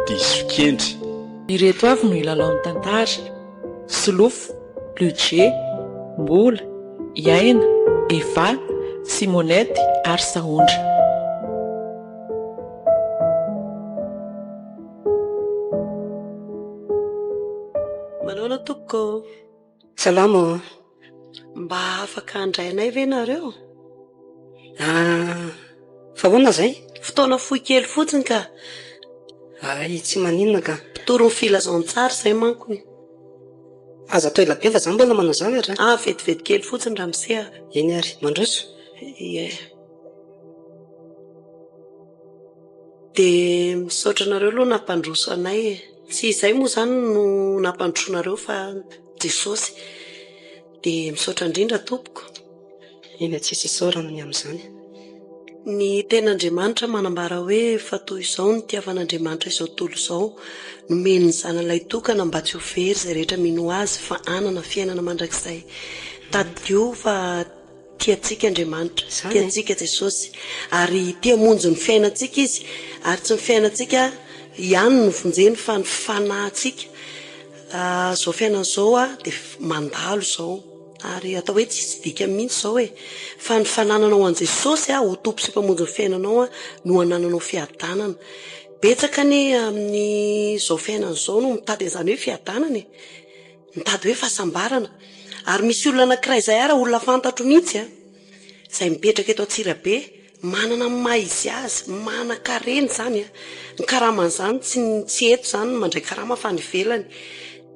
Diso kendry. Ireto avy no hilalao ny tantara, Solofo, Ludger, Mbola, Iaina, Eva, Simonette ary Sahondra. Manahoana tompoko ô? Salama ô. Mba afaka handray anay ve nareo? Ah, fa ahoana izay? Fotoana fohy kely fotsiny ka. Hay, tsy maninona ka. Mpitory ny filazantsara izay manko e. Aza atao ela be fa za mbola manao zavatra. Ah, vetivety kely fotsiny ramose a. Eny ary, mandroso. Ie. Dia misaotra anareo aloha nampandroso anay e. Tsy izay moa izany no nampandroso anareo fa Jesosy. Dia misaotra indrindra tompoko. Eny tsisy isaorana ny amin'izany. Ny tenin'Andriamanitra manambara hoe fa toy izao no nitiavan'Andriamanitra izao tontolo izao, nomeny ny Zanany lahitokana mba tsy ho very izay rehetra mino Azy fa hanana fiainana mandrakizay. Tadidio fa Tia antsika Andriamanitra, tia antsika Jesosy, ary te hamonjy ny fiainantsika Izy, ary tsy ny fiainantsika ihany no vonjeny fa ny fanahintsika. Izao fiainana izao dia mandalo izao, ary atao hoe tsisy dikany mihitsy izao e! Fa ny fanananao an'i Jesosy ho Tompo sy Mpamonjy ny fiainanao no hanananao fiadanana. Betsaka anie amin'izao fiainana izao no mitady an'izany hoe fiadanana e! Mitady hoe fahasambarana. Ary misy olona anankiray izay ara olona fantatro mihitsy a, izay mipetraka eto Antsirabe, manana ny maha izy azy, manan-karena izany a, ny karaman'izany tsy tsy eto izany no mandray karama fa any ivelany.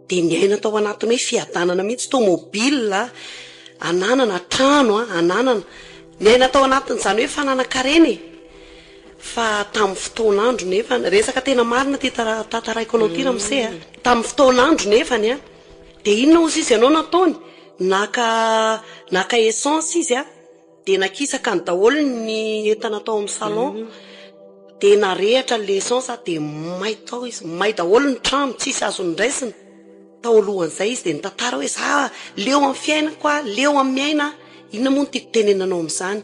Dia niaina tao anatin'ny hoe fiadanana mihitsy, tomobile ananana, trano ananana. Niaina tao anatin'izany hoe fananan-karena e. Fa tamin'ny fotoan'andro nefany, resaka tena marina ity tantaraiko anao ity ramose a, tamin'ny fotoan'andro nefany a, dia inona hozy izy ianao nataony? Naka naka essence izy a, dia nakisakany daholo ny entana tao amin'ny salon, dia narehitra ilay essence dia may tao izy, may daholo ny trano, tsisy azo noraisina. Tao alohan'izay izy dia nitantara hoe za leo amin'ny fiainako aho, leo amin'ny miaina aho, inona moa no tiako tenenana anao amin'izany?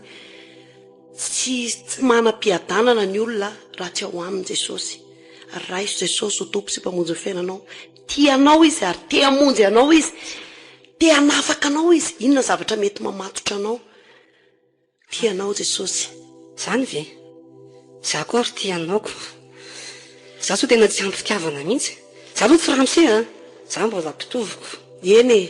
Tsy tsy manam-piadanana ny olona raha tsy ao aminy Jesosy. Raiso Jesosy ho Tompo sy Mpamonjy ny fiainanao. Tia anao Izy ary te hamonjy anao Izy. Te hanafaka anao Izy. Inona ny zavatra mety mamatotra anao? Tia anao Jesosy. Zany ve? Za koa ary tia anao ko. Za sao tena tsy ampy fitiavana mihitsy. Za aloha tsy ramose a! Za mbola mpitovoko. Eny e!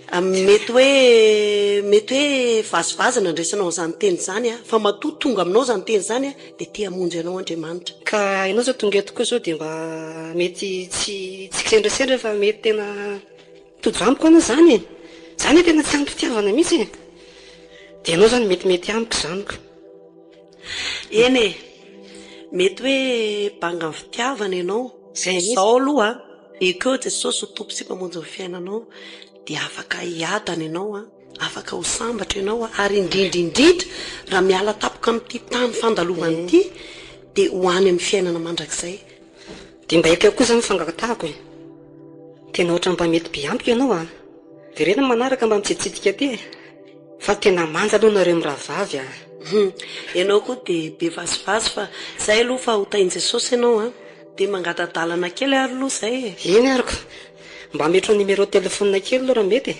Mety hoe mety hoe vazivazy ny andraisanao an'izany teny izany a! Fa matoa tonga aminao izany teny izany a, dia te hamonjy anao Andriamanitra. Ka ianao izao tonga eto koa izao dia mba mety tsy tsy kisendrasendra fa mety tena tojo amiko anie izany e! Za anie tena tsy ampy fitiavana mihitsy e! Dia ianao izany metimety amiko izany ko. Eny e! Mety hoe bangan'ny fitiavana ianao. Izay mihitsy. Izao aloha a! Ekeo Jesosy ho Tompo sy Mpamonjy ny fiainanao dia afaka hiadana ianao an, afaka ho sambatra ianao an, ary indrindra indrindra raha miala tampoka amin'ity tany fandalovana ity dia ho any amin'ny fiainana mandrakizay. Dia mba ekeo koa izany ny fangatahako e! Tena ohatran'ny mba mety be amiko ianao an! Vereno ny manaraka mba mitsiditsidika aty e! Fa tena manja aloha nareo mirahavavy a! Hum, ianao koa dia be vazivazy fa zay aloha fa ho tahin'i Jesosy ianao an! Dia mangata-dalana kely ary aloha zay e! Eny ary ko! Mba ametrao numéro téléphone kely aloha raha mety e!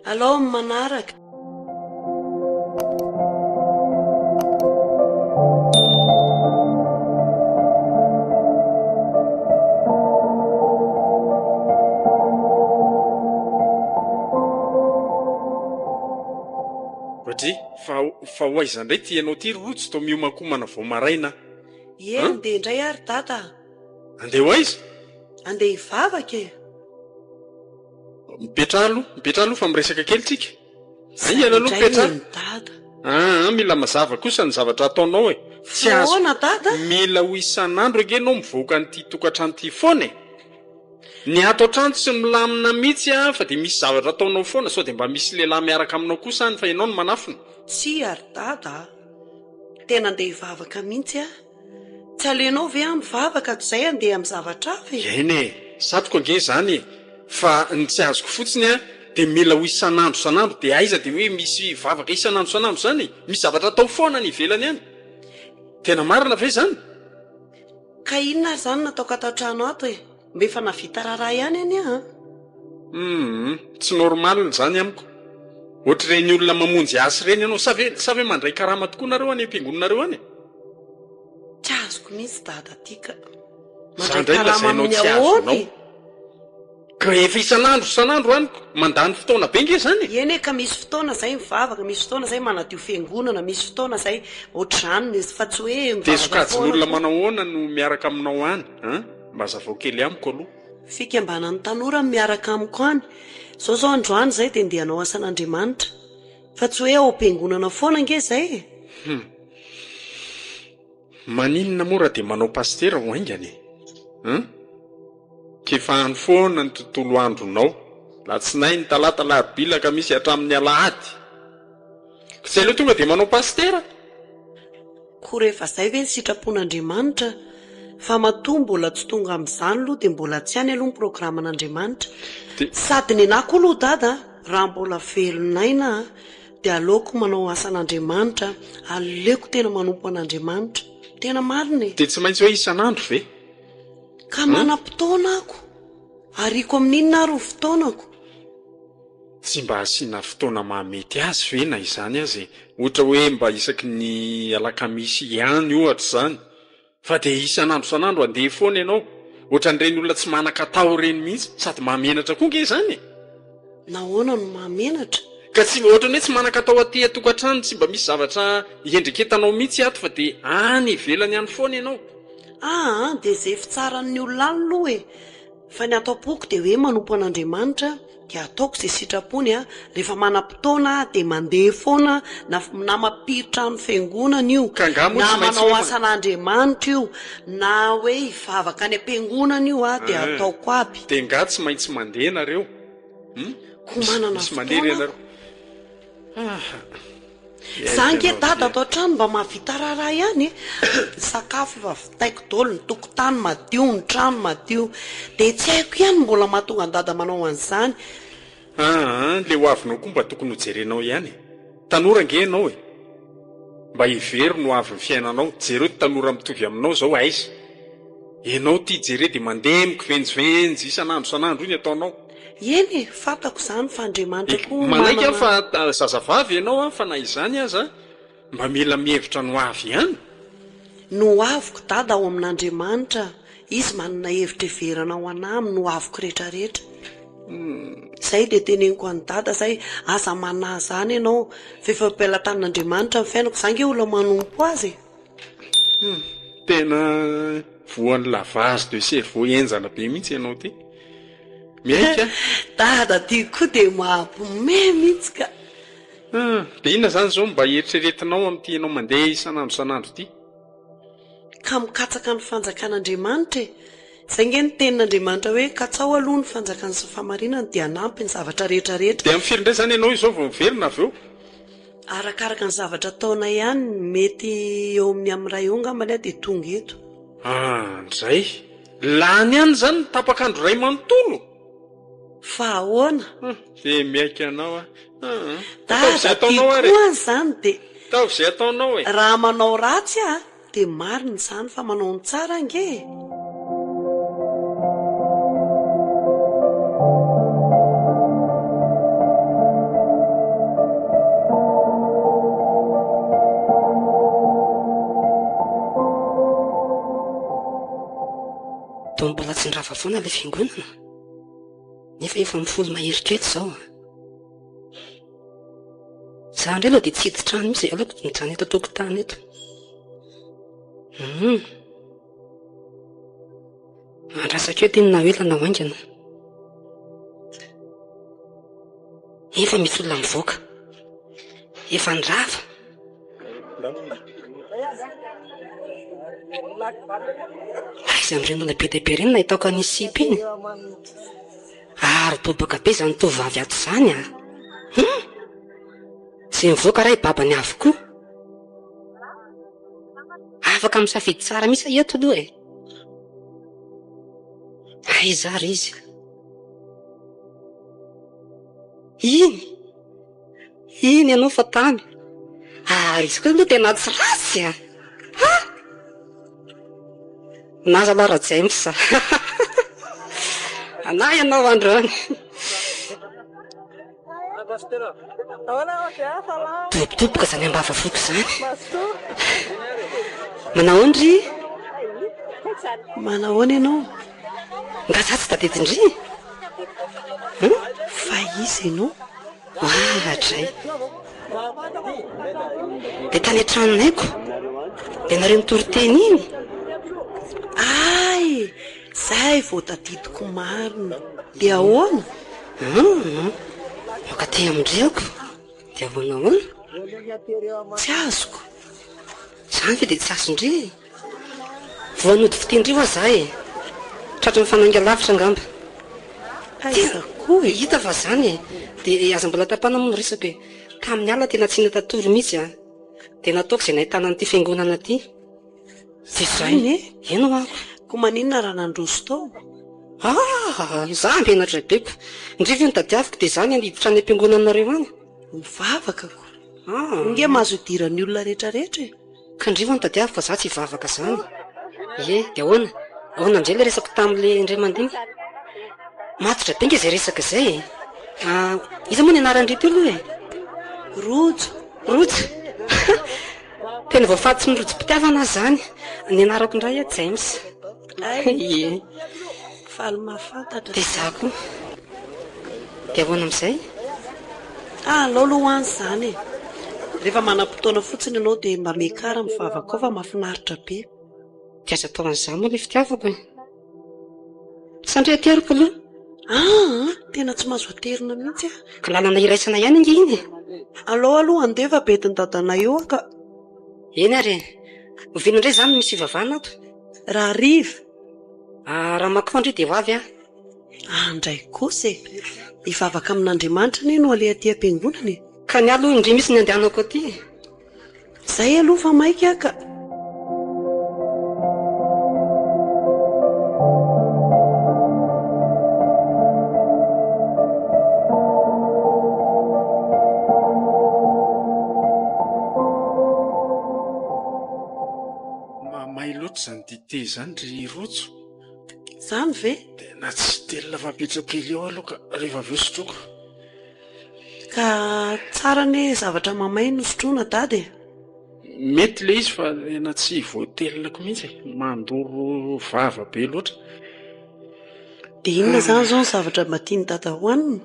Alao amin'ny manaraka. Roger, fa fa ho aiza indray ity ianao ity ry Rojo toa miomankomana vao maraina a? Ie, andeha indray ary Dada a! Andeha ho aiza? Andeha hivavaka e! Mipetraha aloha, mipetraha aloha fa miresaka kely tsika. Zay Haingana aloha indray mipetraha. no Dada. Aa, mila mazava kosa ny zavatra ataonao e. Tsy azo. Foana Dada? Mila ho isan'andro ange ianao mivoaka an'ity tokantrano ity foana e. Ny ato an-trano tsy milamina mihitsy an, fa dia misy zavatra ataonao foana, sao dia mba misy lehilahy miaraka aminao kosa any fa ianao no manafina. Tsia ry Dada a! Tena andeha hivavaka mihitsy aho. Tsy aleonao ve aho mivavaka toy izay andeha amin'ny zavatra hafa e? Eny e! Satriko ange izany e! Fa ny tsy azoko fotsiny an, dia mila ho isan'andro isan'andro dia aiza dia hoe misy vavaka isan'andro isan'andro izany e? Misy zavatra atao foana any ivelany any. Tena marina ve izany? Ka inona ary izany no ataoko ato an-trano ato e? Mba efa nahavita raharaha ihany anie an! Humm, tsy normal izany amiko. Ohatr'ireny olona mamonjy asa ireny ianao, sa ve sa ve mandray karama tokoa nareo any am-piangonanareo any e? Tsy azoko mihitsy dada ty ka. Za Mandray indray karama lazainao amin'ny tsy ahoana azonao. e? Ka efa isan'andro isan'andro any ko, mandany fotoana be nge zany e! Eny e, ka misy fotoana zay mivavaka, misy fotoana zay manadio fiangonana, misy fotoana zay ohatr'izany ny fa tsy hoe Dia mivavaka foana sokajin'olona koa. manao ahoana no miaraka aminao any an? Mba hazavao kely amiko aloha. Fikambanan'ny tanora no miaraka amiko any. Zao zao androany zay dia ndeha hanao asan'Andriamanitra. Fa tsy hoe ao am-piangonana foana ange zay e! Hum. Maninona moa raha dia manao pasitera ho haingana e? Hum? K'efa any foana ny tontolo andronao. Latsinainy, talata, alarobia, alakamisy hatramin'ny alahady. Ka tsy aleo tonga dia manao pasitera? Koa rehefa zay ve ny sitrapon'Andriamanitra? Fa matoa mbola tsy tonga amin'izany aloha dia mbola tsy any aloha ny programan'Andriamanitra. Sady nenaha koa aloha dada a, raha mbola velon'aina a, dia aleoko manao asan'Andriamanitra, aleoko tena manompo an'Andriamanitra. Tena marina e. Dia tsy maintsy hoe isan'andro ve? Ka manam-potoana ako. Ariako amin'inona ary ny fotoanako? Tsy mba asiana fotoana mahamety azy ve na izany aza e? Ohatra hoe mba isaky ny alakamisy ihany ohatra izany. Fa dia isan'andro isan'andro handeha foana ianao. Ohatran'ireny olona tsy manan-katao ireny mihitsy. Sady mahamenatra koa ange izany e! Nahoana no mahamenatra? Ka tsy, ohatran'ny hoe tsy manan-katao aty an-tokantrano, tsy mba misy zavatra iendriketanao mihitsy ato fa dia any ivelany any foana ianao. Aa dia izay fitsaran'ny olona any aloha e! Fa ny ato am-poko dia hoe manompo an'Andriamanitra dia ataoko izay sitrapony a, rehefa manam-potoana aho dia mandeha foana na na mampiditra trano fiangonana io, Ka angaha moa na tsy maintsy manao hoe ma- asan'Andriamanitra io, na hoe hivavaka any am-piangonana io a, dia Hein. ataoko aby. Dia angaha tsy maintsy mandeha nareo? Hum? Koa Misy manana misy mandeha fotoana ve aho. nareo? Aha. Za ange dada ato an-trano mba mahavita raharaha ihany e! Ny sakafo efa vitaiko daholo, ny tokotany madio, ny trano madio. Dia tsy haiko ihany ny mbola mahatonga an'i dada manao an'izany. Aa, le ho avinao koa mba tokony ho jerenao ihany e! Tanora ange ianao e! Mba hevero ny ho avin'ny fiainanao, jereo ty tanora mitovy aminao zao aiza? Ianao ty jere dia mandeha mikivenjivenjy isan'andro isan'andro io ny ataonao. Eny e, fantako izany fa Andriamanitra koa Manaiky aho manana. fa zazavavy ianao an, fa na izany aza mba mila mihevitra ny ho avy ihany. Ny ho aviko dada ao amin'Andriamanitra, Izy manana hevitra heverana ho anah amin'ny ho aviko retraretra. Zay dia teneniko an'i dada zay, aza manahy zany ianao fa efa eo am-pelatanan'Andriamanitra ny fiainako, za nge olona manompo azy e. Hum, tena voan'ny lavage de cerveau henjana be mihitsy ianao ity. Miaiky aho. Dada ty koa dia mampime mihitsy ka. Hum, dia inona izany izao no mba eritreretinao amin'ity ianao mandeha isan'andro isan'andro ity? Ka mikatsaka ny fanjakan'Andriamanitra e! Izay nge ny tenin'Andriamanitra hoe katsaho aloha ny fanjakany sy ny fahamarinany dia hanampy ny zavatra rehetra rehetra. Dia amin'ny firy indray izany ianao izao vao miverina avy eo? Arakaraka ny zavatra ataonay ihany, mety eo amin'ny amin'ny iray eo angambany aho dia tonga eto. Andray! Lany any izany ny tapak'andro iray manontolo? Fa ahoana? Hum, dia miaiky anao aho. Hum, ataovy izay Dada, ty ataonao ary e! koa izany dia. Ataovy izay ataonao e! Raha manao ratsy aho dia marina izany fa manao ny tsara ange e! Toa mbola tsy nirava foana ilay fiangonana, nefa efa mifolo mahery kely izao an. Za indray aloha dia tsy hiditra any mihitsy, aleoko mijanona eto an-tokotany eto. Hum. Andrasako eto iny na ho ela na ho haingana. Efa misy olona mivoaka. Efa nirava. Aiza amin'ireny olona be dia be ireny no nahitako an'iny sipa iny? Ary bobaka be izany tovovavy ato izany a! Hum! Izay mivoaka ray babany avokoa. Afaka misafidy tsara mihitsy aho eto aloha e! Aiza ary izy? Iny! Iny ianao fa tany. Ary izy koa aloha tena tsy ratsy a! Ha! Na zalahy Rajames a! Anah ianao androany. Dobodoboka izany ambavafoko izany. Manahoana ry? Manahoana ianao? Nga za tsy tadidin-dry? Hum? Fa iza ianao? Oadray. Dia tany an-tranonay ko. Dia nareo nitory teny iny? Hay! Zay vao tadidiko marina. Dia ahoana? Hum, mankaty amin-drihako. Dia ahoana ahoana? Tsy azoko. Zany ve dia tsy azon-dry e? Voa nody fitia-ndry hoa za e! Tratry ny fanainga lavitra angamba. Aiza koa e! Hita fa zany e! Dia aza mbola tapahana moa ny resako e! Tamin'ny alina tena tsy nahita-tory mihitsy a! Dia nataoko izay nahitana an'ity fiangonana ity. Dia zay. Zany e? Eny ho'aho. Koa maninona raha nandroso tao? Ah! Za menatra be ko! Ndry ve no tadiaviko dia za ny hiditra any am-piangonanareo any? Mivavaka ko! Ah! Nge mahazo idiran'ny olona rehetrarehetra e! Ka ndry va no tadiaviko fa za tsy hivavaka zany. Ie, dia ahoana? Ahoana indray ilay resako tamin'ilay indray mandeha iny? Matotra be nge izay resaka izay e! Ah, iza moa ny anaran-dry teo aloha e? Rojo. Rojo? Tena voafatotry ny rojom-pitiavana aho izany. Ny anarako indray a, James. Hay! Ie. Faly mahafantatra. Dia izaho koa. Dia ahoana amin'izay? Ah, alao aloha ho any izany e. Rehefa manam-potoana fotsiny ianao dia mba miakara mivavaka ao fa mahafinaritra be. Dia aza atao an'izany moa ilay fitiavako e. Sa ndry ateriko aloha? Aa, tena tsy mahazo aterina mihitsy aho. Ka lalana iraisana ihany ange iny e. Alao aloha handeha fa bedin'i dadanay eo aho ka. Eny ary e. Oviana indray izany no misy fivavahana ato? Rahariva. Ah, raha mankao ndry dia ho avy aho. Andray kosa e! Hivavaka amin'Andriamanitra anie no aleha aty am-piangonana e! Ka ny ahy aloha indry mihitsy ny andehanako aty e! Zay aloha fa maika aho ka! Mamay loatra izany dite izany ry Rojo. Zany ve? Tena tsy telina fa apetrako kely eo aloha ka rehefa avy eo sotroiko. Ka tsara anie zavatra mamay no sotroina dada e! Mety le izy fa tena tsy voatelinako mihitsy e! Mandoro vava be loatra. Dia inona izany izao ny zavatra mba tian'i dada hohanina?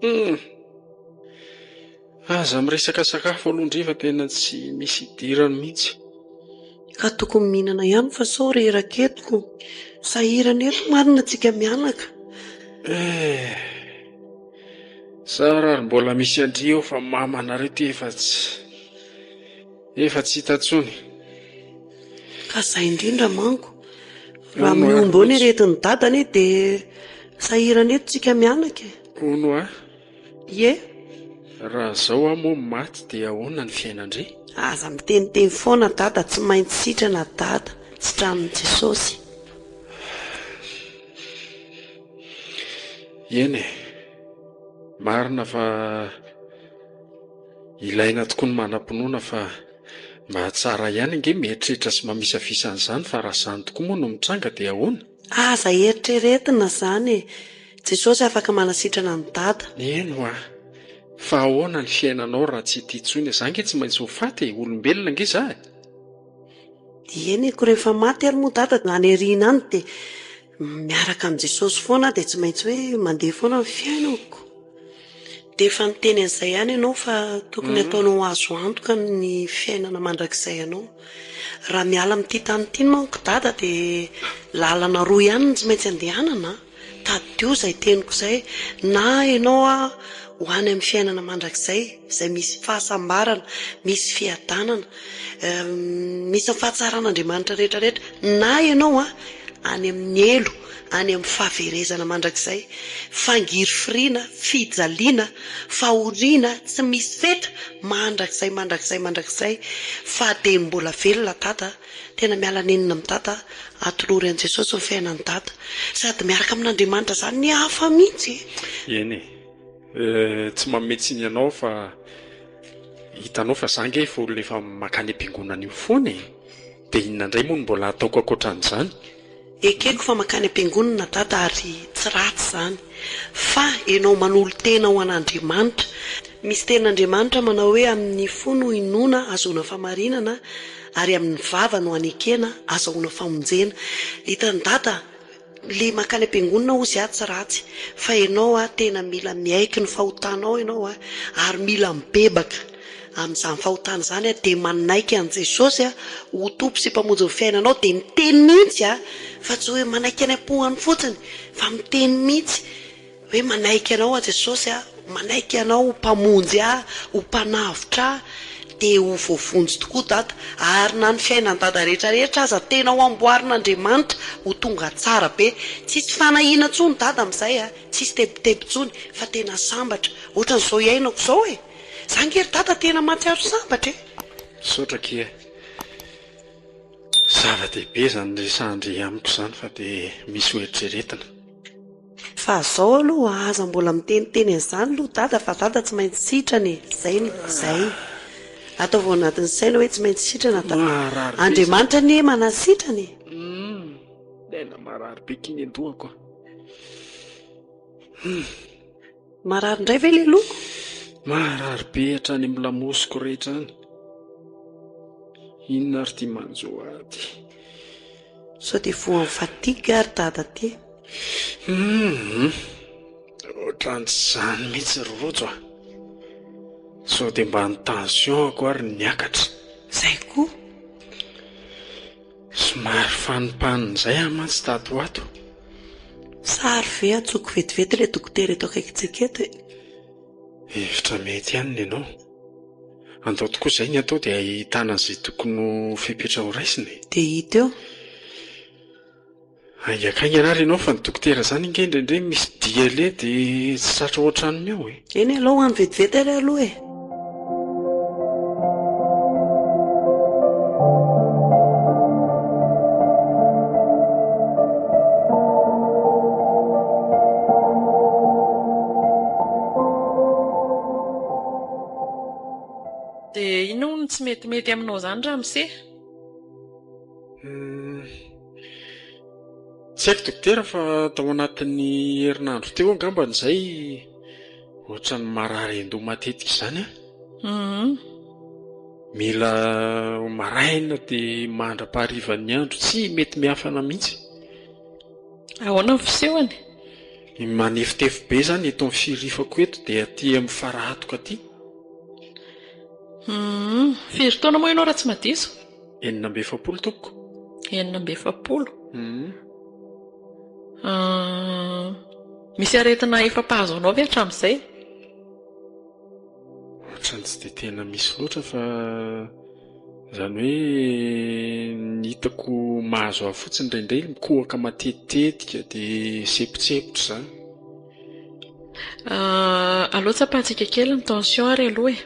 Hum! Aza miresaka sakafo aloha ndry fa tena tsy misy idirany mihitsy. Ka tokony mihinana ihany fa sao reraka eto ko. Sahirana eto marina tsika mianaka. Eh! Zara ary mbola misy an-dry eo fa mamanareo ty efa tsy efa tsy hita tsony. Ka zay indrindra manko. Raha mihombo eo ny aretin'i dada anie dia sahirana eto tsika mianaka e. Hono ah. Ie. Raha zao aho moa maty dia ahoana ny fiainan-dry? Aza miteniteny foana dada tsy maintsy sitrana dada sitranin'i Jesosy. Eny e, marina fa ilaina tokoa ny manam-pinoana fa mba tsara ihany ange mieritreritra sy mamisavisa an'izany fa raha izany tokoa moa no mitranga dia ahoana? Aza eritreretina izany e! Jesosy afaka manasitrana an'i Dada. Eny hoa! Fa ahoana ny fiainanao raha tsy ety intsony e? Za ange tsy maintsy ho faty e! Olombelona ange za e! Eny e, ko rehefa maty ary moa Dada any aoriana any dia miaraka amin'i Jesosy foana aho dia tsy maintsy hoe mandeha foana ny fiainako. Dia efa niteny an'izay ihany ianao fa tokony ataonao azo antoka ny fiainana mandrakizay anao. Raha miala amin'ity tany ity manko Dada dia lalana roa ihany no tsy maintsy andehanana an! Tadidio izay teniko izay, na ianao ho any amin'ny fiainana mandrakizay izay misy fahasambarana, misy fiadanana, misy ny fahatsaran'Andriamanitra rehetra rehetra, na ianao any amin'ny helo, any amin'ny fahaverezana mandrakizay, fangirifiriana, fijaliana, fahoriana tsy misy fetra mandrakizay mandrakizay mandrakizay, fa dia mbola velona Dada, tena miala nenina amin'i Dada, atolory an'i Jesosy ny fiainan'i Dada, sady miaraka amin'Andriamanitra zany ny hafa mihitsy e! Eny e! Tsy manome tsiny anao fa hitanao fa za nge efa olona efa makany am-piangonana io foana e! Dia inona indray moa no mbola hataoko ankoatran'izany? Ekeko fa mankany am-piangonana dada ary tsy ratsy izany. Fa enao manolo-tena ho an'Andriamanitra. Misy tenin'Andriamanitra manao hoe amin'ny fo no inoana azahoana famarinana ary amin'ny vava no anekena azahoana famonjena. Hitan'i dada Le mankany am-piangonana ozy aho tsy ratsy fa ianao a tena mila miaiky ny fahotanao ianao a ary mila mibebaka amin'izany fahotana izany a dia manaiky an'i Jesosy a ho Tompo sy Mpamonjy ny fiainanao dia miteny mihitsy a fa tsy hoe manaiky any am-po any fotsiny fa miteny mihitsy Hoe manaiky anao aho Jesosy a, manaiky anao ho mpamonjy ahy, ho mpanavotra ahy, dia ho voavonjy tokoa Dada, ary na ny fiainan'i Dada rehetra rehetra aza tena ho amboarin'Andriamanitra ho tonga tsara be, tsisy fanahiana intsony Dada amin'izay a, tsisy tebiteby intsony fa tena sambatra, ohatran'izao iainako izao e! Za ange ry Dada tena mahatsiaro sambatra e! Misaotra akia e! Zava-dehibe izany resahan-dry amiko izany fa dia misy ho eritreretina. Fa zao aloha aza mbola miteniteny an'izany aloha dada fa dada tsy maintsy sitrana e! Zay no zay. Ataovy ao anatin'ny saina hoe tsy maintsy sitrana dada. Marary be zany. Andriamanitra anie manasitrana e! Humm tena marary be ky ny andohako a! Humm. Marary indray ve le loha? Marary be hatrany amin'ny lamosiko rehetra any. Inona ary ty manjo ahy ty? Sao dia voan'ny fatigue ary dada ty? Humm ohatran'izany mihitsy ry Rojo a! Sao dia mba ny tension-ko ary no niakatra? Zay koa! Somary fanimpanina izay aho mantsy tato ho ato. Sary ve antsoiko vetivety ilay dokotera eto akaikintsika eto e? Hevitra mety ihany ny anao. Andao tokoa izay ny atao dia ahitana izay tokony ho fepetra horaisina e! Dia hita eo. Haingankaingana ary ianao fa ny dokotera izany ange indraindray misy dia aleha dia tsy tratra ao an-tranony ao e! Eny alao ho any vetivety ary aloha e! Dia inona hono no tsy metimety aminao izany ramose? Humm. Tsy haiko dokotera fa tao anatin'ny herinandro teo angambany izay ohatran'ny marary an-doha matetika izany aho. Humm. Mila ho maraina dia mandra-paharivan'ny andro tsy mety miafana mihitsy. Ahoana ny fisehony? Manefitefy be izany eto amin'ny firifako eto dia aty amin'ny farahatoka aty. Humm. Firy taona moa ianao raha tsy madiso? 46 tompoko. 46? Humm. Misy aretina efa mpahazo anao ve hatramin'izay? Ohatran'ny tsy dia tena misy loatra fa izany hoe ny hitako mahazo ahy fotsiny indraindray mikohaka matetitetika dia sempontsempotra izany. Aleo tsapantsika kely ny tension ary aloha e.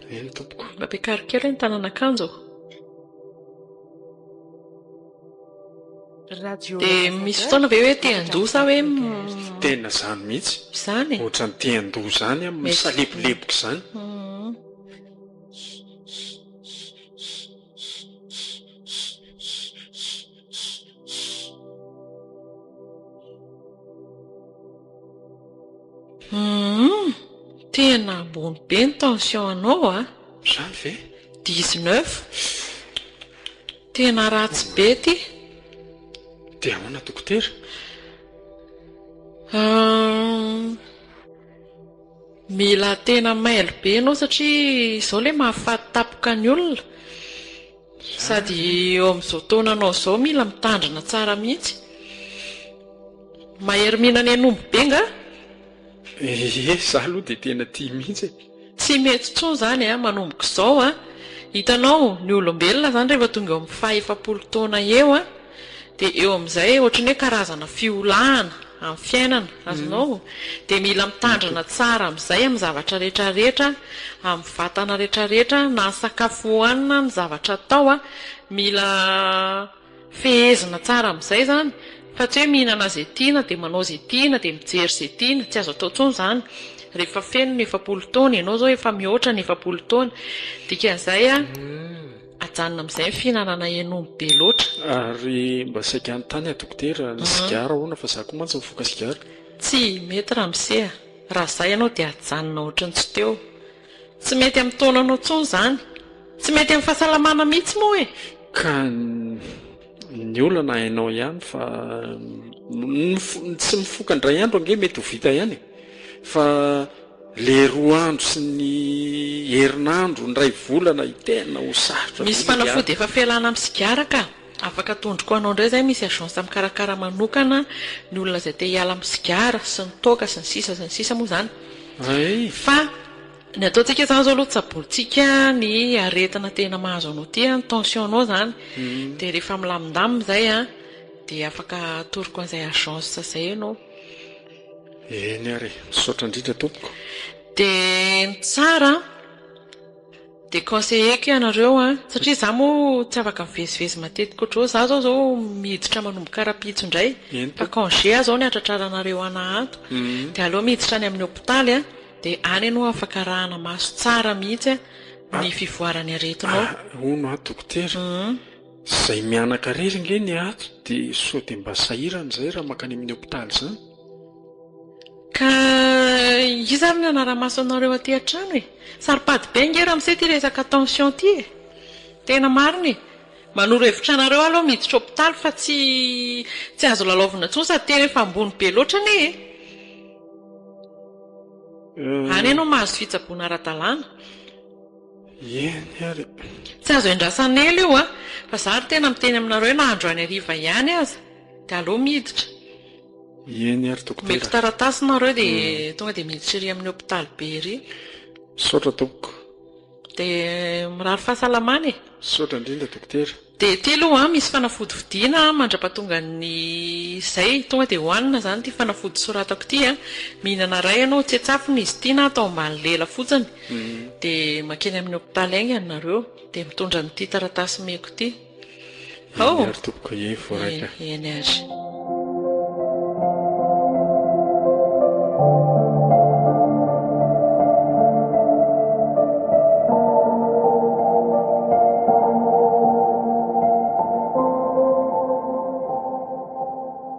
Eny tompoko. Mba ampiakaro kely ny tanan'akanjo. Dia misy fotoana ve hoe te handoa sa hoe. Tena izany mihitsy. Izany e. Ohatran'ny te handoa izany aho, misaleboleboka izany. Humm, tena ambony be ny tension anao a! Izany ve? Dix-neuf. Tena ratsy be ity. Dia ahoana dokotera? Humm, mila tena mailo be ianao satria izao ilay mahafaty tampoka ny olona. Sady eo amin'izao taonanao izao mila mitandrina tsara mihitsy. Mahery mihinana hen'omby be nga? Ee, za aloha dia tena tia mihitsy e. Tsy mety intsony izany a, manomboka izao a. Hitanao, ny olombelona izany rehefa tonga eo amin'ny faha 40 taona eo a, dia eo amin'izay ohatran'ny hoe karazana fiolahana amin'ny fiainana, azonao? Dia mila mitandrina tsara amin'izay amin'ny zavatra rehetra rehetra, amin'ny vatana rehetra rehetra, na ny sakafo hohanina, ny zavatra atao a, mila fehezina tsara amin'izay izany, fa tsy hoe mihinana izay tiana dia manao izay tiana dia mijery izay tiana, tsy azo atao intsony izany. Rehefa feno ny 40 taona, ianao izao efa mihoatra ny 40 taona. Dikan'izay a, ajanona amin'izay ny fihinanana hen'omby be loatra. Ary mba saika hanontany aho dokotera, ny sigara ahoana fa za koa mantsy mifoka sigara. Tsy mety ramose a! Raha za ianao dia ajanona ohatran'ny tsy teo. Tsy mety amin'ny taonanao intsony izany. Tsy mety amin'ny fahasalamana mihitsy moa e! Ka ny olana hainao ihany fa ny tsy mifoka indray andro ange mety ho vita ihany e! Fa le roa andro sy ny herinandro, indray volana tena ho sarotra be Misy ny fanafody hiala. efa fialana amin'ny sigara ka! Afaka atondroko anao indray izay misy agence mikarakara manokana ny olona izay te hiala amin'ny sigara sy ny toaka sy ny sisa sy ny sisa moa izany. Hay! Fa ny ataontsika izany izao aloha tsabointsika ny aretina tena mahazo anao ity an, ny tension-nao izany. Dia rehefa milamindamina izay an, dia afaka atoroko an'izay agence izay ianao. Eny ary e, misaotra indrindra tompoko. Dia ny tsara an. Dia conseiller-ko ianareo an, satria za moa tsy afaka mivezivezy matetika ohatr'izao, za zao zao miditra manomboka rahampitso indray, fa congé aho zao ny hatratraranareo ana ato, dia aleo miditra any amin'ny hopitaly an, dia any ianao afaka arahana maso tsara mihitsy an ny fivoaran'ny aretinao. Hono aho dokotera, izay mianaka irery nge ny ato dia sao dia mba sahirana izay raha mankany amin'ny hopitaly izany? Ka iza ary ny hanara-maso anareo aty an-trano e? Saro-pady be ange ramose ity resaka tension ity e! Tena marina e! Manoro hevitra anareo aho aloha miditra hopitaly fa tsy tsy azo lalaovina intsony sady tena efa ambony be loatra anie e! Any ianao mahazo fitsaboana ara-dalàna. Eny ary. Tsy azo endrasana ela io a! Fa za ary tena miteny aminareo hoe na androany hariva ihany aza dia aleo miditra. Eny ary dokotera. Omeko taratasy nareo dia tonga dia miditra ery amin'ny hopitaly be ery. Misaotra tompoko. Dia mirary fahasalamana e. Misaotra indrindra dokotera. Dia ity aloha an, misy fanafody vidiana mandra-pahatongan'ny izay, tonga dia hohanina izany ity fanafody soratako ity an. Mihinana iray ianao, tsetsafina izy ity na atao ambany lela fotsiny. Dia mankeny amin'ny hopitaly haingana nareo, dia mitondra an'ity taratasy omeko ity. Eny ary tompoko e, voaraika. Eny ary.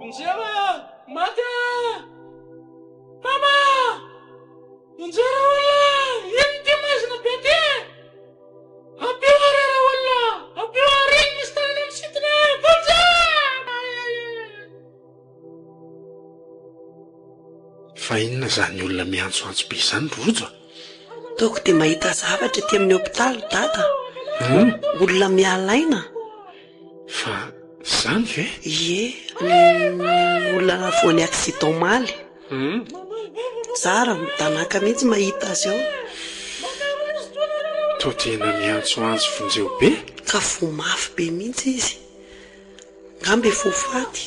Vonjeo aho! Maty aho! Mama! Vonjeo raolona! Inona ity maizina be ity e? Ampio ary raolona! Ampio ary iny misy tanana misintona e! Vonjeo! Fa inona izany olona miantsoantso be izany ry Rojo a? Toko dia mahita zavatra ety amin'ny hopitaly Dada. Olona miala aina. Fa izany ve? Ie, olona voan'ny accident omaly. Zara, midanàka mihitsy mahita azy ao. Toa tena miantsoantso vonjeo be? Ka voa mafy be mihitsy izy. Angamba efa ho faty.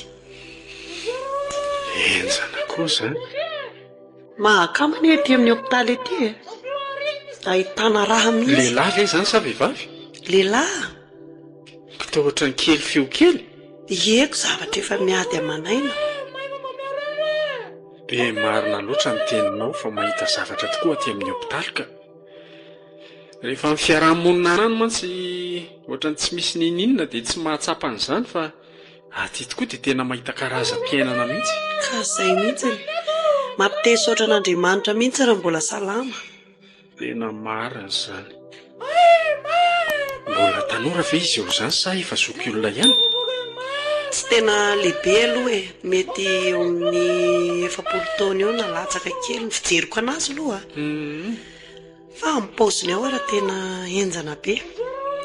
Henjana koa izany. Mahakama anie ety amin'ny hopitaly ety e. Ahitana raha mihitsy. Lehilahy ve izany sa vehivavy? Lehilahy. Ka toa ohatran'ny kely feo kely? Ieko zavatra efa miady aman'aina. Dia marina loatra ny teninao fa mahita zavatra tokoa aty amin'ny hopitaly ka. Rehefa amin'ny fiaraha-monina any mantsy ohatran'ny tsy misy n'inon'inona dia tsy mahatsapa an'izany fa aty tokoa dia tena mahita karazam-piainana mihitsy. Ka izay mihitsy. Mampite hisaotra an'Andriamanitra mihitsy raha mbola salama. Tena marina izany. Mbola tanora ve izy eo izany sa efa zokiolona ihany? Tsy tena lehibe aloha e, mety eo amin'ny 40 taona eo na latsaka kely ny fijeriko anazy aloha. Fa amin'ny paoziny ao ara tena henjana be.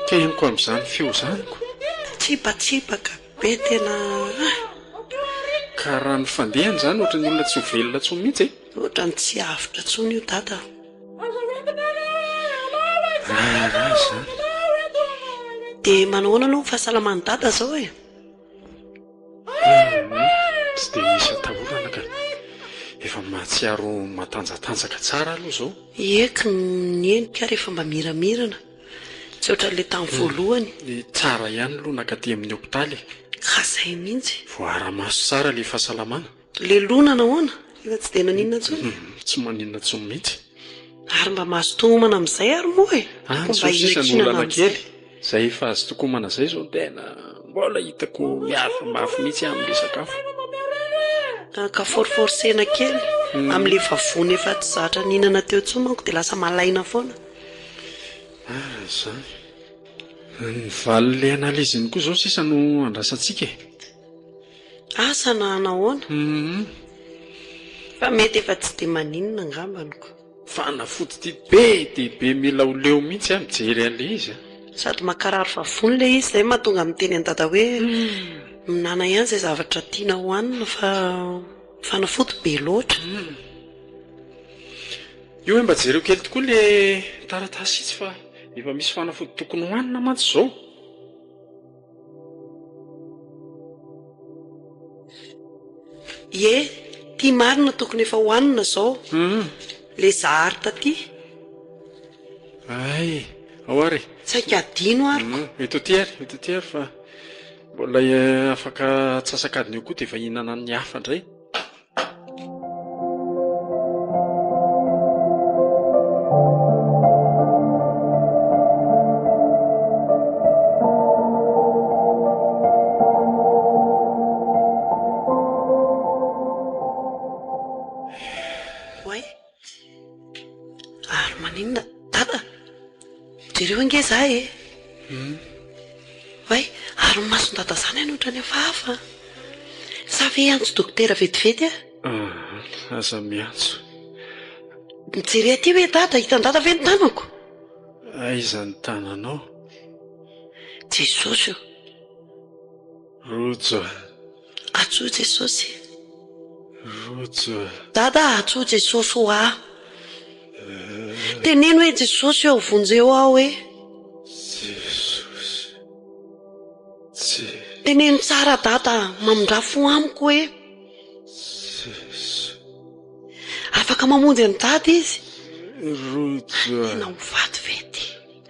Teniko amin'izany feo izany ko. Tsipatsipaka be tena ah. Ka raha ny fandehany izany ohatran'ny olona tsy ho velona intsony mihitsy e. Ohatran'ny tsy avotra intsony io dada. Raharaha izany. Dia manao ahoana aloha ny fahasalaman'i dada izao e? Humm, tsy dia misy atahorana ka. Efa mahatsiaro matanjatanjaka tsara aloha izao. Ie ky ny endrika ary efa mba miramirana, tsy ohatran'ilay tamin'ny voalohany. Tsara ihany aloha nakaty amin'ny hopitaly e. Ka zay mihitsy. Voaara-maso tsara ilay fahasalamana. Ilay loha nanahoana? Efa tsy dia naninona intsony? Tsy maninona intsony mihitsy. Ary mba mazotoa homana amin'izay ary moa e! Any Mba izao sisa no hihinankinana olana amin'izay. kely. Izay efa azotoko homana izay izao tena mbola hitako miafy mafy mihitsy aho amin'ilay sakafo. Ka forforcena kely amin'ilay vavony efa tsy zatra nihinana teo intsony manko dia lasa malaina foana. Marina izany. Ny valin'ilay analyse-ny koa izao sisa no andrasantsika e. Asa na nahoana? Fa mety efa tsy dia maninona angambany ko. Fanafody ity be dia be mila ho leo mihitsy aho mijery an'ilay izy a. Sady mankarary vavony ilay izy izay mahatonga miteny an'i dada hoe minana ihany izay zavatra tiana hohanina fa fanafody be loatra. Io hoe mba jereo kely tokoa le taratasy itsy fa efa misy fanafody tokony hohanina mantsy izao. Ie, ty marina tokony efa hohanina zao. Le zahary taty. Hay, ao ary e. Saika adino ary ko. Eto aty ary, eto aty ary fa mbola afaka atsasak'adiny eo koa dia efa hihinana ny hafa indray. Oay! Ary maninona Dada? Jereo ange za e! Oay! Ary ny mason-dada zany any ohatran'ny hafahafa an! Sa ve hiantso dokotera vetivety aho? Aa, aza miantso. Mijere aty hoe Dada, hitan'i Dada ve ny tanako? Aiza ny tananao? Jesosy ô! Rojo a! Antsoy Jesosy. Rojo a! Dada a, antsoy Jesosy ho ahy. Teneno hoe Jesosy ô, vonjeo aho e! Jesosy. Jesosy. Teneno tsara Dada a, mamindrà fo amiko e! Jesosy. Afaka mamonjy an'i Dada izy. Rojo a! Tena ho faty ve ty?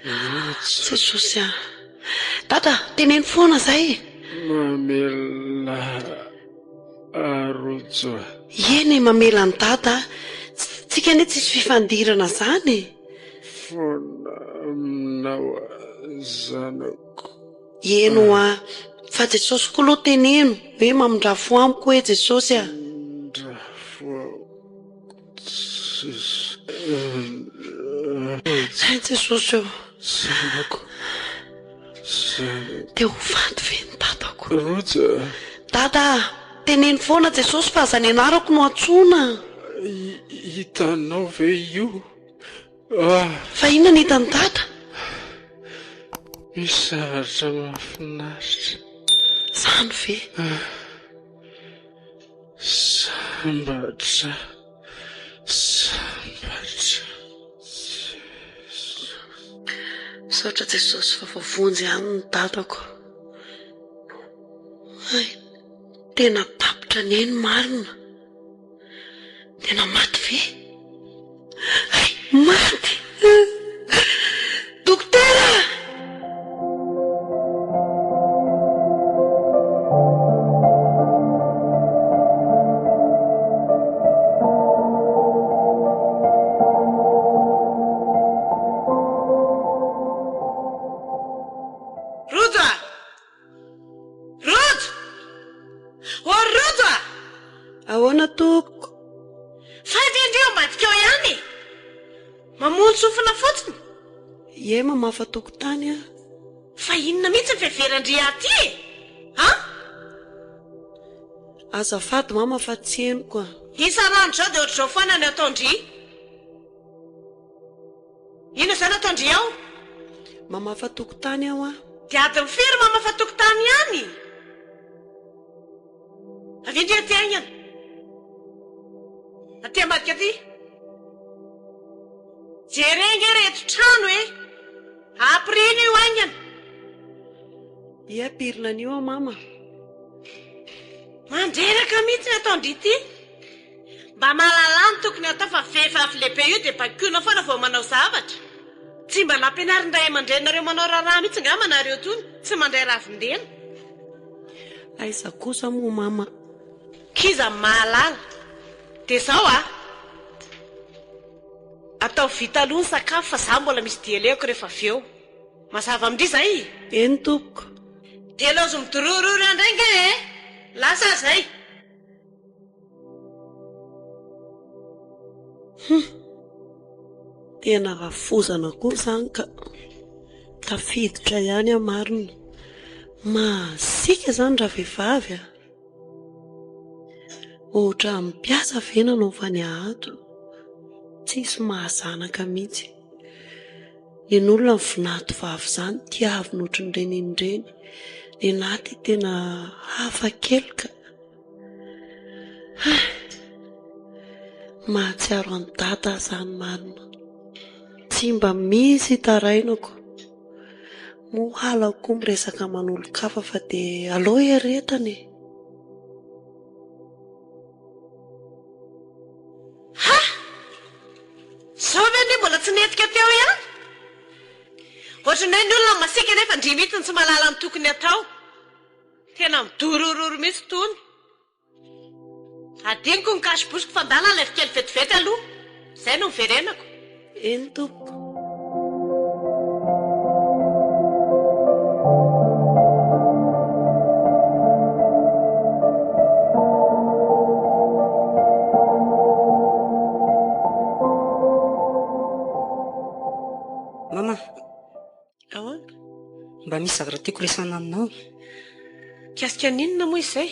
Rojo. Jesosy a! Dada, teneno foana zay e! Mamelà ahy Rojo a! Eny e, mamela an'i Dada a! Tsika anie tsisy fifandirana zany e! Foana aminao aho zanako. Eny hoa, fa Jesosy koa aloha teneno hoe mamindrà fo amiko hoe Jesosy a! Mamindrà fo aho Jesosy. Hay Jesosy ô! Zanako, zanako. Te ho faty ve ny dadako? Rojo a! Dada a! Teneno foana Jesosy fa aza ny anarako no antsoina. Hitanao ve io? Ah! Fa inona no hitan'i dada? Misy zavatra mahafinaritra. Izany ve? Sambatra, sambatra Jesosy. Misaotra Jesosy fa voavonjy ihany ny dadako. Hay, tena tapitra ny ainy marina. Tena maty ve? Hay, maty! Dokotera! Rojo a! Rojo! Ô Rojo a! Ahoana tompoko? Fa ve ndry eo ambadika eo ihany e? Mamono sofina fotsiny? Ie, mamafa tokotany aho. Fa inona mihitsy ny fiheveran-dry aty e? An? Azafady mama fa tsy henoko a. Isan'andro izao dia ohatr'izao foana ny ataon-dry. Inona izany ataon-dry ao? Mamafa tokotany aho a. Dia adiny firy mamafa tokotany ihany? Avia ndry aty haingana. Aty ambadika aty. Jereo ange ireto trano e. Ampirino io haingana. Ie ampirina an'io aho mama. Mandreraka mihitsy ny ataon-dry ity. Mba mahalala ny tokony hatao fa vehivavy lehibe io dia baikoina foana vao manao zavatra. Tsy mba nampianarin-dray aman-dreninareo manao raharaha mihitsy angamba nareo tony, tsy mandray ravin-dena. Aiza kosa moa mama. K'iza mahalala. Dia izao a! Ataovy vita aloha ny sakafo fa za mbola misy dia alehako rehefa avy eo. Mazava amin-dry izay? Eny tompoko. Dia laozy midorororo eo indray angaha e! Lasa aho izay. Hum! Tena rafozana koa izany ka. Tafiditra ihany aho marina. Masiaka izany ravehivavy a! Ohatran'ny mpiasa ve nanaovany ato? Tsisy mahazanaka mihitsy. Nen'olona ny vinato vavy izany tiavina ohatran'ireny iny ireny. Nenahy ity tena hafa kely ka. Hay! Mahatsiaro an'i Dada aho izany marina. Tsy mba misy itarainako. Moa halako koa miresaka aman'olon-kafa fa dia aleo hiaretana e! Ha! Zao ve anie mbola tsy nihetsika teo ihany? Ohatran'ny hoe ny olona masiaka nefa ndry mihitsy no tsy mahalala ny tokony hatao. Tena midorororo mihitsy tony. Adinoko ny cache bouche-ko fa ndana alaivo kely vetivety aloha. Izay no niverenako. Eny tompoko. Mama. Ahoana? Mba misy zavatra tiako resahina aminao. Mikasika ny inona moa izay?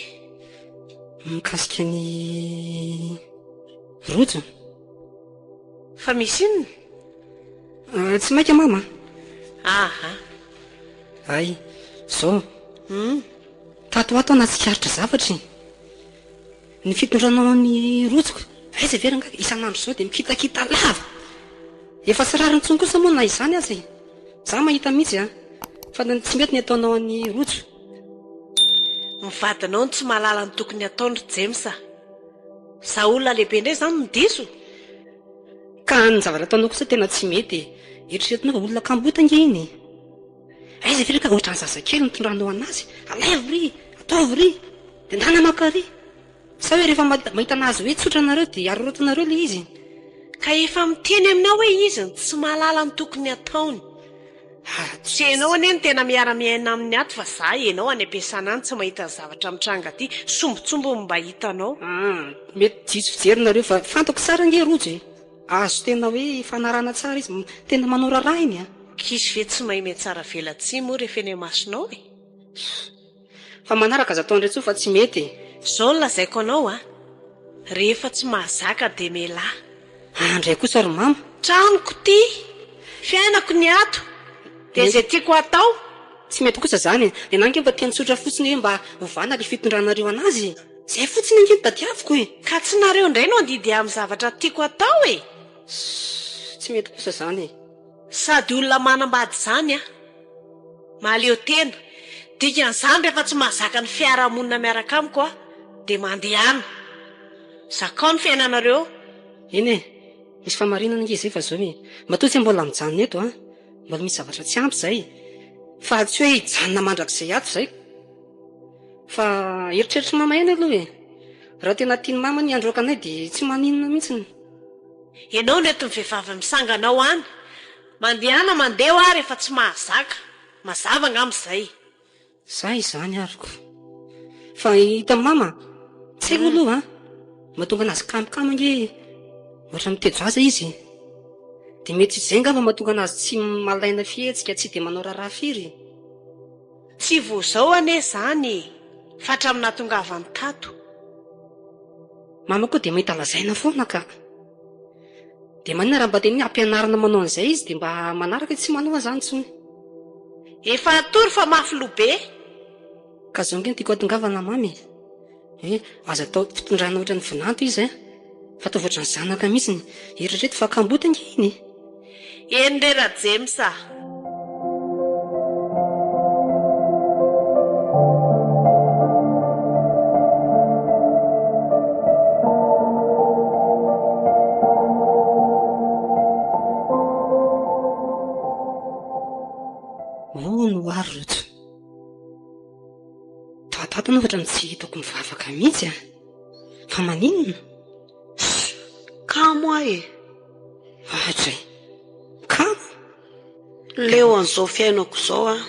Mikasika ny rojo. Fa misy inona? Ah, tsy maika mama. Aha. Hay, zao. Hmm. Tato ho ato aho nahatsikaritra zavatra e. Ny fitondranao an'i Rojoko, aiza ve rangahy isan'andro izao dia mikitakita lava. Efa tsy rariny intsony kosa moa na izany aza e. Za mahita mihitsy a. Fa tsy mety ny ataonao an'i Rojo. Ny vadinao no tsy mahalala ny tokony hataony ry James a. Za olona lehibe indray izany no diso? Ka ny zavatra ataonao kosa tena tsy mety e. Eritreretinao fa olona kamboty ange iny e. Aiza ve ka ohatran'ny zazakely no tondranao anazy, alaivo ry, ataovy ry, dia ndana maka ry. Sa hoe rehefa mahita anazy hoe tsotra nareo dia araraotinareo ilay izy? Ka efa miteny aminao hoe izy no tsy mahalala ny tokony hataony. Tsy enao anie no tena miara miaina aminy ato fa za enao any ampiasana any tsy mahita ny zavatra mitranga aty, sombintsombiny mba hitanao. Ah, mety diso fijery nareo fa fantako tsara ange Rojo e. Azo tena hoe ifanarahana tsara izy, tena manao raharaha iny a. Kiso ve tsy mahay mihatsara velatsihy moa rehefa eny imasonao e? Fa manaraka aza ataon'ireo intsony fa tsy mety e. Zao no lazaiko anao a, rehefa tsy mahazaka dia mialà. Andray kosa ry mama. Tranoko ity, fiainako ny ato, dia izay tiako hatao. Tsy mety kosa zany e. Nenah ange mba teny tsotra fotsiny hoe mba ovana le fitondranareo anazy e. Zay fotsiny ange no tadiaviko e. Ka tsy nareo indray no handidy ahy amin'ny zavatra tiako hatao e. Tsy mety kosa zany e. Sady olona manambady izany aho. Mahaleo tena. Dikan'izany rehefa tsy mahazaka ny fiarahamonina miaraka amiko aho dia mandehana. Zakao ny fiainanareo. Eny e. Misy fahamarinana ange izay fa zao e. Matoa tsy mbola mijanona eto an. Mbola misy zavatra tsy ampy izay. Fa tsy hoe hijanona mandrakizay ato izay. Fa eritreritr'i mama ihany aloha e. Raha tena tian'i mama ny handroaka anay dia tsy maninona mihitsiny. Ianao no entin'ny vehivavy misangana ao any. Mandehana mandeha hoa rehefa tsy mahazaka. Mazava angamba izay. Za izany ary ko. Fa hitan'i mama, tsy haiko aloha an. Mahatonga anazy kamokamo ange ohatra mitejo aza izy. Dia mety izay angamba mahatonga anazy tsy malaina fihetsika, tsy dia manao raharaha firy. Tsy vao izao anie izany e! Fa hatramin'ny nahatongavany tato. Mama koa dia mahita lazaina foana ka. Dia maninona raha mba tena hoe ampianarina manao an'izay izy dia mba manaraka hoe tsy manao an'izany intsony. Efa atoro fa mafy loha be. Ka zao nge no tiako hatongavana mamy e! Hoe aza atao fitondrana ohatran'ny vinanto izy eh! Fa ataovy ohatran'ny zanaka mihitsiny. Eritrereto fa kamboty ange iny e! Eny re Rajems a! Hono hoa ry Rojo. Tato ato anao ohatran'ny tsy hitako mivavaka mihitsy a! Fa maninona? aho e! Adray! Kamo! Leo an'izao fiainako izao aho.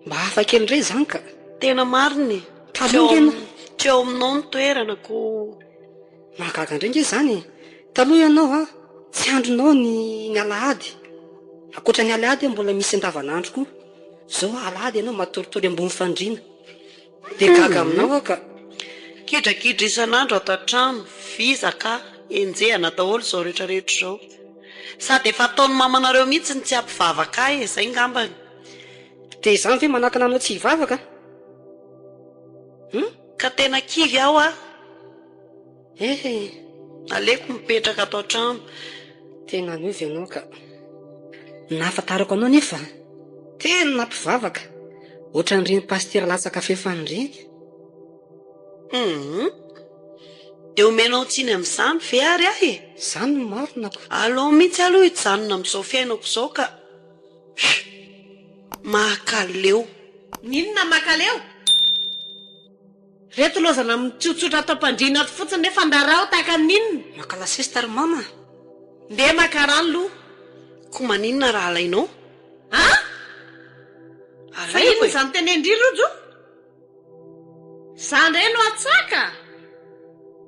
Mba hafa kely indray izany ka! Tena marina e! Taloha nge ianao. Tsy eo aminao ny toerana ko. Mahagaga indray nge izany e! Taloha ianao an, tsy andrinao ny ny alahady. Ankoatra ny alahady mbola misy andavanandro koa. Izao alahady ianao matoritory ambony fandriana. Dia gaga aminao aho ka. Kidragidra isan'andro ato an-trano, vizaka, enjehana daholo izao rehetra rehetra izao. Sady efa ataon'ny mamanareo mihitsy ny tsy hampivavaka ahy e, izay ngambany. Dia izany ve manakana anao tsy hivavaka? Hum? Ka tena kivy aho ah. Eh! Aleoko mipetraka ato an-trano. Tena niova ianao ka. Nahafantarako anao nefa tena mpivavaka. Ohatran'ireny pasitera latsaka fefany ireny. Hum. Dia omenao tsiny amin'izany ve ary aho e? Izany no marina ko. Aleo mihitsy aloha hijanona amin'izao fiainako izao ka. Makaleo. N'inona makaleo? Reto lozana mitsotsotra ato am-pandriana ato fotsiny nefa ndarao tahaka ny inona? Maka la sieste ry mama a! Ndeha maka rano loha. Ko maninona raha alainao? An? Fa Alaiko inona e! izany tenen-dry Rojo? Za ndray no atsaka?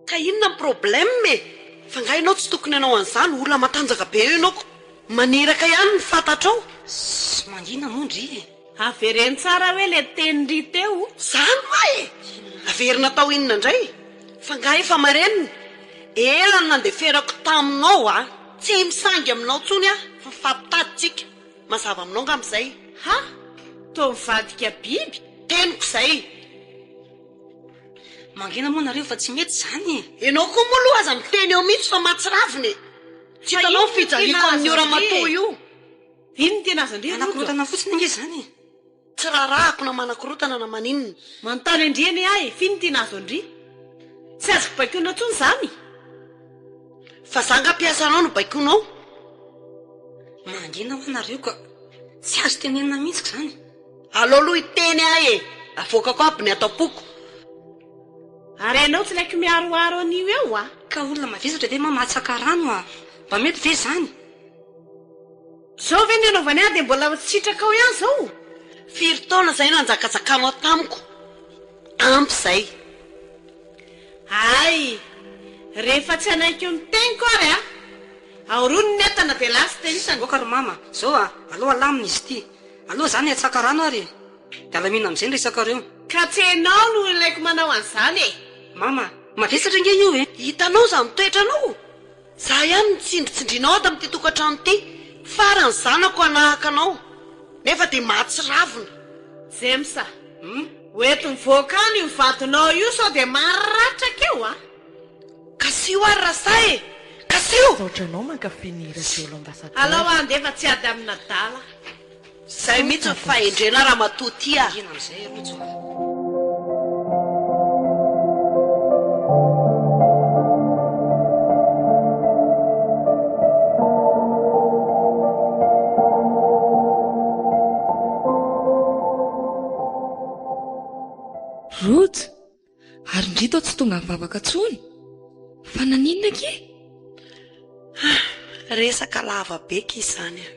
Ka inona ny problème e? Fa nga ianao tsy tokony hanao an'izany, olona matanjaka be eo ianao ko maniraka ihany ny fantatrao. Ssss mangina moa ndry e! Avereno tsara hoe le tenin-dry teo. Zany hoa e! Averina atao inona indray? Fa nga efa marenina? Ela no nandeferako taminao a! Tsy misangy aminao intsony aho fa mifampitady tsika. Mazava aminao ngamba izay. Ha! Toa mivadika biby. Teniko izay. Mangina moa nareo fa tsy mety izany e! Enao koa moa aloha aza miteny eo mihitsy fa mahatsiravina e! Tsy hitanao ny fijaliako amin'io ramatoa io. Inona tena azon-dry Rojo? Manakorontana fotsiny ange izany e! Tsy raharahako na manakorontana na maninona. Manontany an-dry anie aho e, f'inona tena azon-dry? Tsy azoko baikoina intsony izany? Fa za nga mpiasanao no baikoinao? Mangina hoa nareo ka! Tsy azo tenenina mihitsy izany. Aleo aloha hiteny aho e! Avoakako aby ny ato am-poko. Ary ianao tsy laiko miharoharo an'io eo a! Ka olona mavesatra ve mamatsaka rano a! Mba mety ve izany? Zao ve ny anaovany ahy dia mbola sitrakao ihany zao? Firy taona izay nanjakajakanao tamiko? Ampy izay. Hay! Rehefa tsy hanaiky ny teniko ary a! Aorony ny entana dia lasa terisany. Aoka ry mama, zao a! Aleo alamina izy ity. Aleo zany hatsaka rano ary e! Dia alamina amin'izay ny resakareo. Ka tsy enao no ilaiko manao an'izany e! Mama, mavesatra ange io e! Hitanao izany toetranao? Za ihany no tsindritsindrianao ato amin'ity tokantrano ity, farany zanako hanahaka anao, nefa dia mahatsiravina. James a! Ho ento mivoaka any io vadinao io sao dia maratra keo a! Kasiho ary rasahy e! Kasiho! Misaotra anao mankafy ny Radio L'Ambassadeur. Alao handeha fa tsy ady amin'adala. Zay mihitsy ny fahendrena ramatoa ty a! Mangina amin'izay Rojo a! Rojo, Ary ndry toa tsy tonga nivavaka tsony? Fa naninona akia? Ah, resaka lava be akia izany a.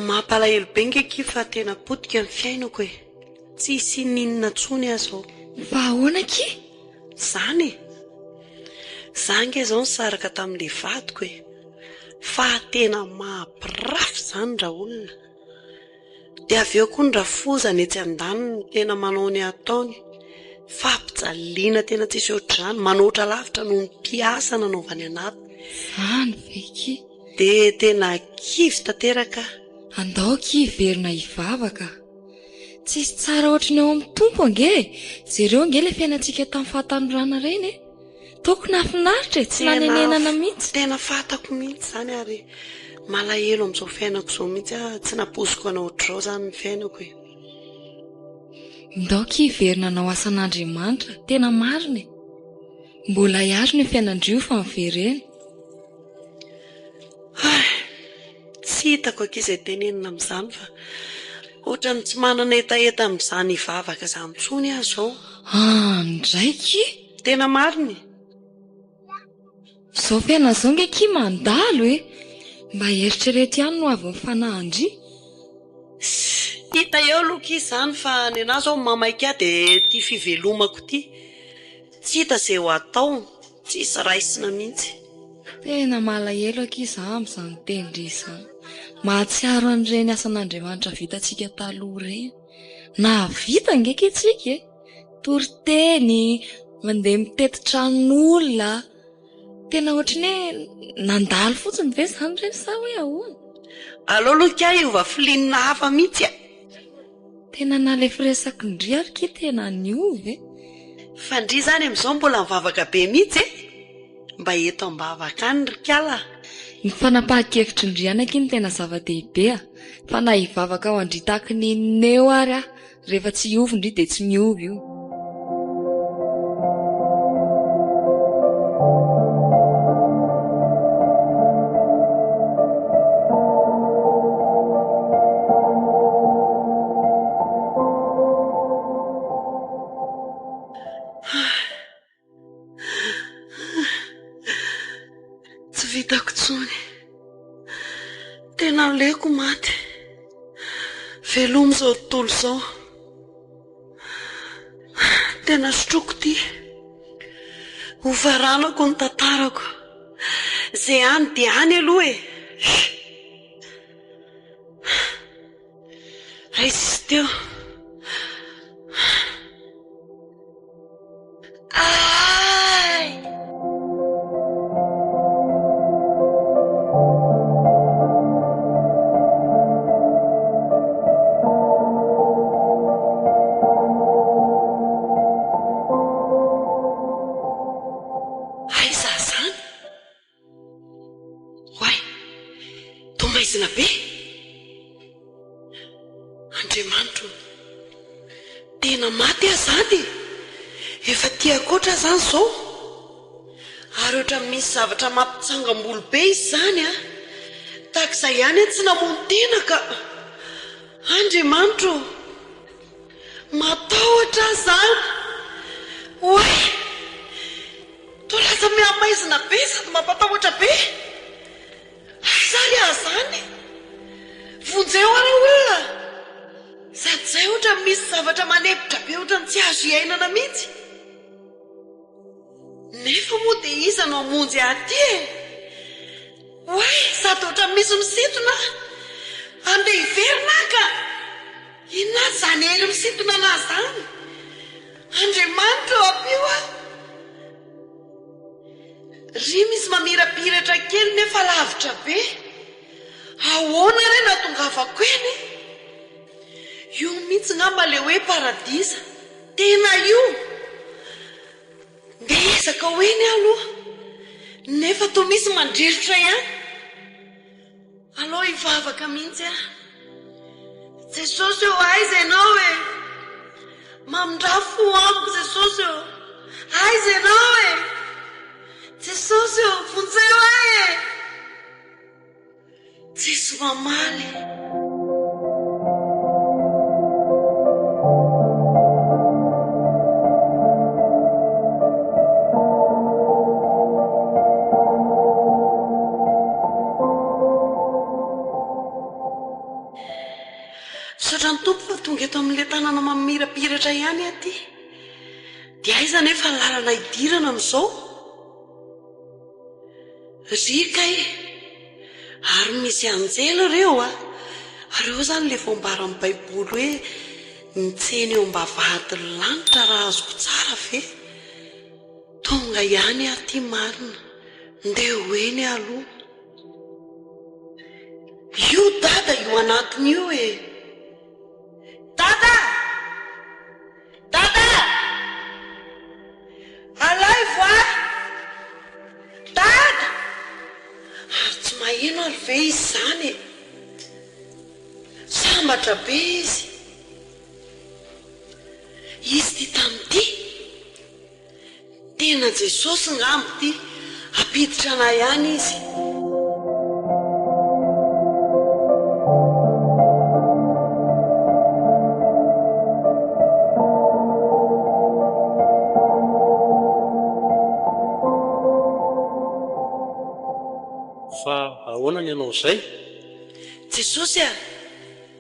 Mampalahelo be nge akia fa tena potika ny fiainako e. Tsisy ininona tsony aho zao. Fa ahoana akia? Zany e. Za nge zao nisaraka tamin'le vadiko e. Fa tena mampirafy zany raolona. Dia avy eo koa ny rafozana etsy andaniny tena manao ny ataony. Fampijaliana tena tsisy ohatr'izany, manoatra lavitra noho ny mpiasa nanaovany anaty. Zany ve ki? Dia tena kivy tanteraka aho. Andao ki hiverina hivavaka. Tsisy tsara ohatry ny ao amin'ny Tompo ange e! Jereo ange ilay fiainantsika tamin'ny fahatanorana ireny e! Toky nahafinaritra e, tsy nanenenana mihitsy. Tena fantako mihitsy izany ary malahelo amin'izao fiainako izao mihitsy aho, tsy nampoiziko hanao ohatr'izao izany ny fiainako e. Ndao ki hiverina hanao asan'Andriamanitra, tena marina e. Mbola hiarina io fiainan-dry io fa miverena. Hay! Tsy hitako akia izay tenenina amin'izany fa ohatran'ny tsy manana hetaheta amin'izany hivavaka izany intsony aho izao. An, ndray ki! Tena marina e! Izao fiainana izao nge akia mandalo e! Mba eritrereto ihany ny ho avin'ny fanahin-dry. Hita eo aloha akia izany fa nenaha izao mamaika ahy dia ity fivelomako ity. Tsy hita izay ho atao, tsisy raisina mihitsy. Tena malahelo akia za amin'izany teny-dry izany. Mahatsiaro an'ireny asan'Andriamanitra vitantsika taloha ireny. Nahavita ange akia tsika e! Toriteny, mandeha mitety tranon'olona. Tena ohatry ny hoe nandalo fotsiny ve izany ireny sa hoe ahoana? Aleo aloha kay hiova filinina hafa mihitsy a! Tena na le firesaky ndry ary ki tena niova e! Fa ndry zany amizao mbola mivavaka be mitsy e! Mba eto ambavaka any ry kala a! Ny fanapahan-kevitry ndry ihany akia no tena zava-dehibe a! Fa na hivavaka ho an-dry tahaky ny inona eo ary aho, rehefa tsy hiova ndry dia tsy miova io. Tsy vitako intsony. Tena aleoko maty. Veloma izao tontolo izao. Tena sotroiko ity. Hofaranako ny tantarako. Izay any dia any aloha e. Aiza izy teo? Ay! Aiza zany? Oay! Toa maizina be! Andriamanitro o! Tena maty aho zany e! Efa aty ankoatra aho zany zao! Ary ohatran'ny misy zavatra mampitsangam-bolo be izy zany an! Tahaka izay ihany aho tsy namono tena ka! Andriamanitro o! Matahotra aho zany! Oay! Toa lasa mihamaizina be sady mampatahotra be! Aiza ary aho zany? Vonjeo aho ra olona! Sady zay otrany misy zavatra manepotra be otrany tsy azo iainana mihitsy! Nefa moa dia iza no hamonjy ahy aty e? Oay! Sady otrany misy misintona aho! Andeha hiverina aho ka! Inona ary izany hery misintona anah izany? Andriamanitra ô ampio aho! Ry misy mamirapiratra kely nefa lavitra be. Ahoana re no hahatongavako eny e? Io mihitsy ngamba le hoe paradisa. Tena io! Ndeha hiezaka ho eny aho aloha. Nefa toa misy mandrirotra ihany. Aleo hivavaka mihitsy aho. Jesosy ô aiza ianao e? Mamindrà fo amiko Jesosy ô! Aiza ianao e? Jesosy ô vonjeo ahy e! Tsisy mamaly. Misaotra ny Tompo fa tonga eto amin'ilay tanàna mamirapiratra ihany aho ity. Dia aiza anefa ny lalana hidirana amin'izao? Ry kay! Ary misy anjely ireo a! Ary eo izany ilay voambaran'ny Baiboly hoe mitsena eo am-bavahadin'ny lanitra raha azoko tsara ve? Tonga ihany aho ity marina. Ndeha ho eny aho aloha. Io dada io anatiny io e! Dada! Dada! Alaivo a! Dada! Ary tsy maheno ary ve izy izany e? Sambatra be izy. Izy ity tamin'ity. Tena Jesosy ngamba ity, hampiditra anay any izy. izany ianao izay? Jesosy a!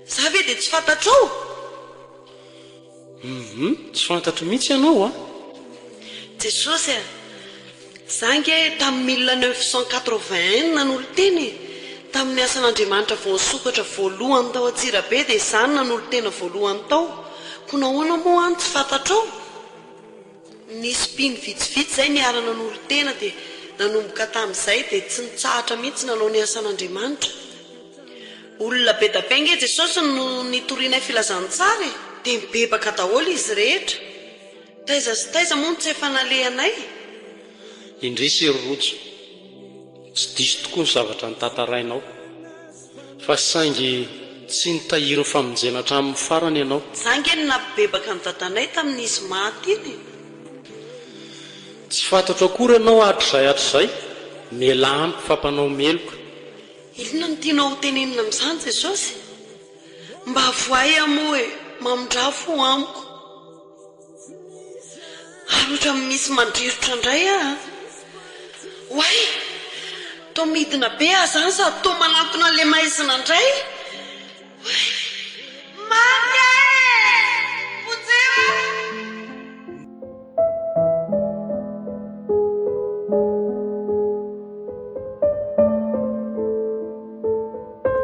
Za ve dia tsy fantatrao? Humm, tsy fantatro mihitsy ianao a! Jesosy a! Za ange tamin'ny 1981 no nanolo-tena e! Tamin'ny asan'Andriamanitra vao nisokatra voalohany tao Antsirabe dia za no nanolo-tena voalohany tao. Koa nahoana moa aho no tsy fantatrao? Nisy mpino vitsivitsy izay niara-nanolo-tena dia nanomboka tamin'izay dia tsy nitsahatra mihitsy nanao ny asan'Andriamanitra. Olona be da be ange Jesosy no nitorianay filazantsara e! Dia nibebaka daholo izy rehetra. Taiza sy taiza moa no tsy efa nalehanay? Indrisy ry Rojo, tsy diso tokoa ny zavatra notantarainao. Fa saingy tsy nitahiry ny famonjena hatramin'ny farany ianao. Za ange no nampibebaka ny dadanay tamin'izy maty iny e! Tsy fantatro akory ianao hatrizay hatrizay, mialà amiko fa mpanao meloka. Inona no tianao ho tenenina amin'izany Jesosy? Mba avoahy aho moa e! Mamindrà fo amiko. Ary ohatran'ny misy mandrirotra indray aho an! Oay! Toa midina be aho izany sady toa manantona an'ilay maizina indray! Oay! Maty aho e! Vonjeo aho!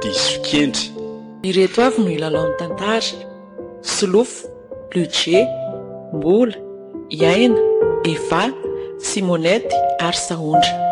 Diso fikendry. Ireto avy no hilalao ny tantara. Solofo, Ludger, Mbola, Iaina, Eva, Simonette ary Sahondra.